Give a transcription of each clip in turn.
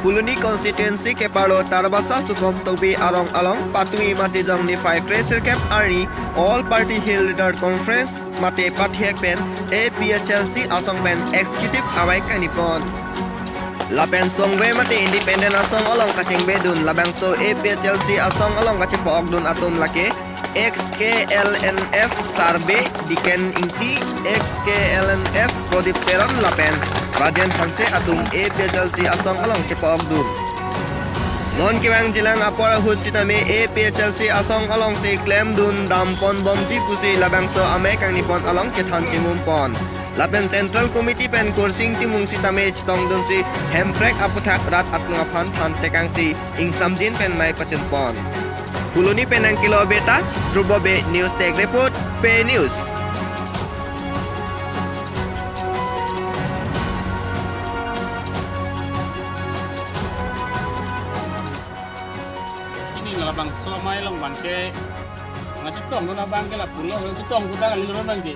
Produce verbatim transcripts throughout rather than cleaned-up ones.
Phuloni constituency keparlo Tarbasa Sukhom Tokbi arong along patumi mate jong niphai kresirkep arni All Party Hill Leader Conference mate pathek pen A P H L C asong pen executive amei kangnipon. Lapen songve mate independent asong along kachingvedun labangso A P H L C asong along kachepa-okdun atum lake ex K L N F Sarbe Diken Ingti, ex K L N F Prodip Teron lapen Rajen Hanse atum A P H L C asong along chepa-okdun. Non kevangjilang apor ahut sitame A P H L C asong alongsi klemdun damponbomji pusi labangso amei kangnipon along chethan chimumpon. Lapen Central Committee pen Kursing Timung sitame chetongdunsi Hemprek aputhak rat atum aphan than tekangsi ingsamjin pen mei pachunpon. Phuloni pen nangkelo Beta, Dhrubo Bey, News Tech Report, Pei News. Pini labangso amei along abangke, nangchetongdun abangke lapulo, nangchetong kuta kali lo abangke.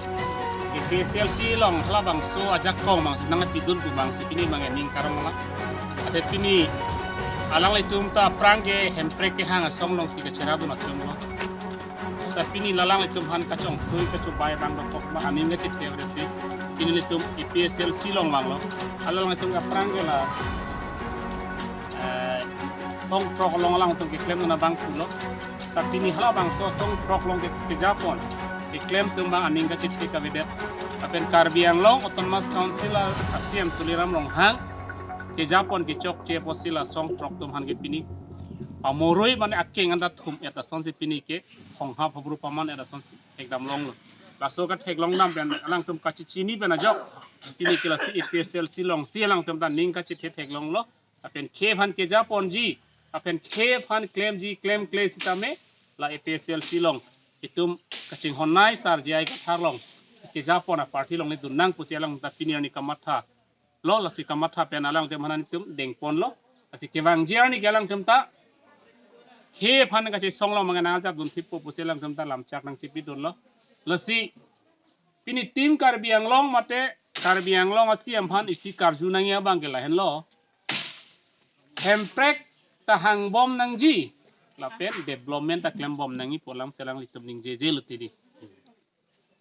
A P H L C along halabangso ajakong abangsi nangpidun pu abangsi pini abangke ning karong la. Ate pini alanglitum ta aphrang ke Hemprek kehang asong alongsi kacheradun atum lo. Seta pini la alanglitum aphan kachongthui kachobai abang dokok ma aning kachethe avedetsi pini ilitum A P H L C along vanglo. Alanglitum ke aphrang ke la, eh, song throk along alanglitum keklemdun abang pulo. Seta pini halabangso song throk along ke kejapon keklem atum abang aning kachethe kavedet. Lapen Karbi Anglong Autonomous Council a C E M Tuliram Ronghang kejapon kechokche apotsi la song throk atum aphan ke pini amoroi mane akeng anta thum-et asonsi pini ke hongha phabru paman-et asonsi thekdam longlo. Laso katheklongdam pen alangtum kachechini pen ajok pini ke lasi A P H L C alongsi alangtum ta ning kachethe theklonglo. Lapen khei aphan kejaponji, lapen khei aphan klemji klemkle sitame la A P H L C along itum kachinghon nei sar J I Kathar along kejapon a-party along le dun nang pusi alangtum ta pini arni kamatha lo, lasi kamatha pen alangtum aphan nelitum dengponlo. Lasi kevangji arni ke alangtum ta khei aphan kachesong along mangan aljapdun thipo pusi alangtum ta lamchak nangchepidunlo. Lasi pini Team Karbi Anglong mate Karbi Anglong a C E M aphan isi karju nangji abangke lahenlo. Hemprek ta hangbom nangji, lapen development ta klembom nangji pu alamsi alanglitum ningjejelo tidi.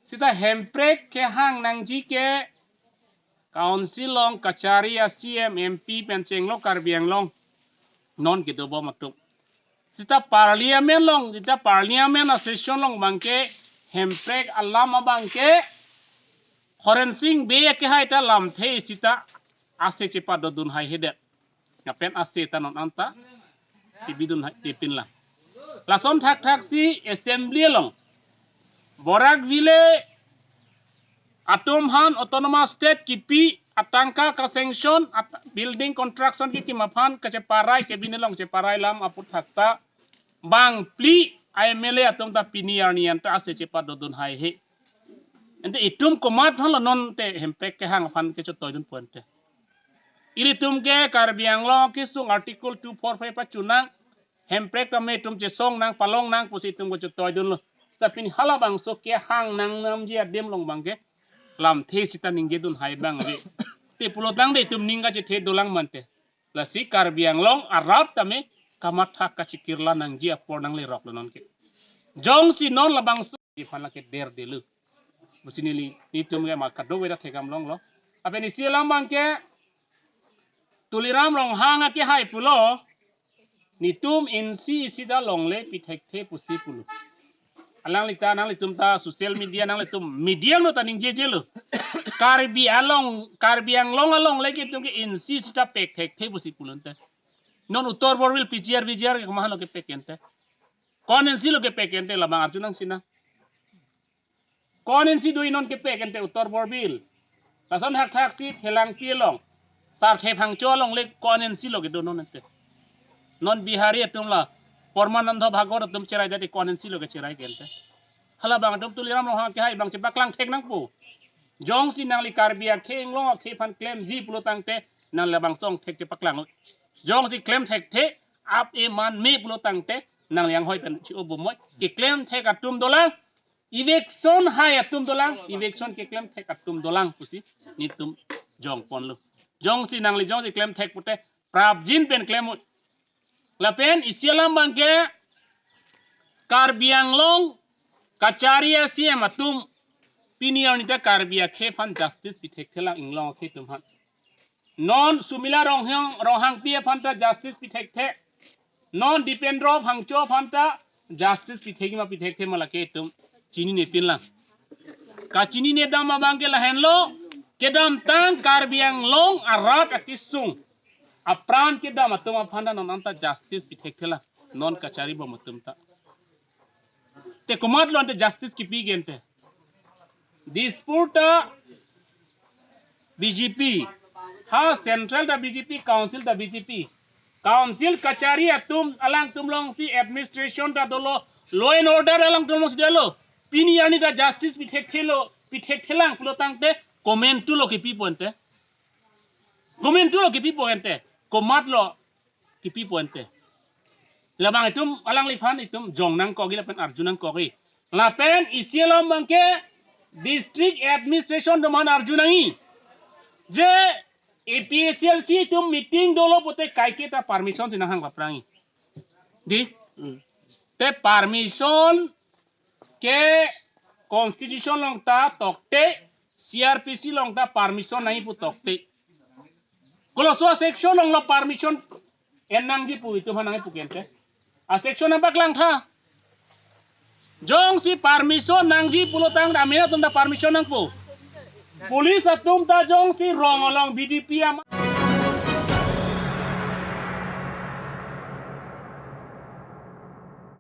Seta Hemprek kehang nangji ke Council along kachari a C E M, M P pen chenglo Karbi Anglong non kedobom atum. Seta Parliament along, seta Parliament a-session along abangke Hemprek alam abangke Horensing Bey akehai ta lamthe seta ase chepadodun haihedet. Lapen ase ta non anta chebidun hai tipin la. Lason thakthaksi Assembly along Barak Valley atum aphan Autonomous State kipi atangka ka-sanction at building construction kikim aphan kacheparai, cabinet along cheparai alam aputhak ta bangphli a-M L A atum ta pini arni anta ase chepadodun haihe. Ante itum komat aphanlo non te Hemprek kehang aphan kechetoidunpo ante? Ilitum ke Karbi Anglong kesung Article two four five pachunang, Hemprek tame itum chesong nang, palong nang pusi itum kechetoidunlo. Seta pini halabangso kehang nangnamji adim along abangke lamthe seta ningjedun hai abang ave. Te pulotangte itum ning kachethe dolang mante. Lasi Karbi Anglong arap tame kamatha kachekirla nangji apor nangleroklo nonke. Jongsi non labangso aphan lake derdelo. Pusi neli, nelitum ke ma kadokave ta thekdam longlo. Lapen isi alam abangke Tuliram Ronghang akehai pulo, nelitum insi isi ta longle pithekthe pusi pulo. Alangli ta, nanglitum ta social media, nanglitum media no ta ningjejelo. Karbi along, Karbi Anglong alongle ke itum ke insi isi ta pekthekthe pusi pulo ante. Non Uttar Borbil P G R, V G R ke komat lo kepek ante? Ko-an insi lo kepek ante, labang arju nangsinang. Ko-an insi do non kepek ante Uttar Borbil? Lason thakthaksi Phelangpi along, Sarthe Phangcho alongle ko-an insi lo kedo non ante? Non Bihari atum la Parmananda Bhagwat atum cherai dati ko-an insi lo kecherai ke ante? Halabang atum Tuliram Ronghang akehai abang chepaklang thek nangpo. Jongsi nangli Karbi akhei Anglong akhei aphan klemji pulotangte nangli labangso angthek chepaklang. Jongsi klem thekthe, ap e man me pulotangte nangli anghoi pen chi-o bomoi. Keklem thek atum dolang, eviction hai atum dolang, eviction keklem thek atum dolang pusi nelitum jongponlo. Jongsi nangli jongsi klem thek pute Prapjin pen klem un. Lapen isi alam abangke Karbi Anglong kachari a-C M atum pini arni ta Karbi akhei aphan justice pithekthe lang, inglong akhei atum aphan. Non Sumila Ronghang, Ronghangpi aphan ta justice pithekthe. Non Dipendra Phangcho aphan ta justice pithekthe ma pithekthe ma lake itum chininepin lang. Kachinine dam abangke lahenlo, kedamtang Karbi Anglong arat akesung, apran kedam atum aphan ta non anta justice pithekthe lang, non kachari bom atum ta. Te komatlo ante justice kipi ke ante? Dispur ta B J P, ha central ta B J P, council ta B J P. Council kachari atum, alangtum alongsi administration ta dolo, law and order alangtum alongsi dolo. Pini arni ta justice pithekthelo, pithekthe lang pulo tangte, komantulo kipipo ante? Komantulo kipipo ante? Komatlo kipipo ante? Labang itum alangliphan itum jong nangkokji lapen arju nangkokji. Lapen isi alam abangke district administration atum aphan arju nangji. Je A P H L C atum meeting dolo pute kaike ta permission si nanghang paprangji. Dei? Hmm. Te permission ke constitution along ta tokte, C R P C along ta permission nangji pu tokte. Koloso section along lo permission en nangji pu itum aphan nangji pu ke ante? A section nangpaklang tha. Jongsi permission nangji pulo tang amin atum ta permission nangpo. Police atum ta jongsi rong along B D P ama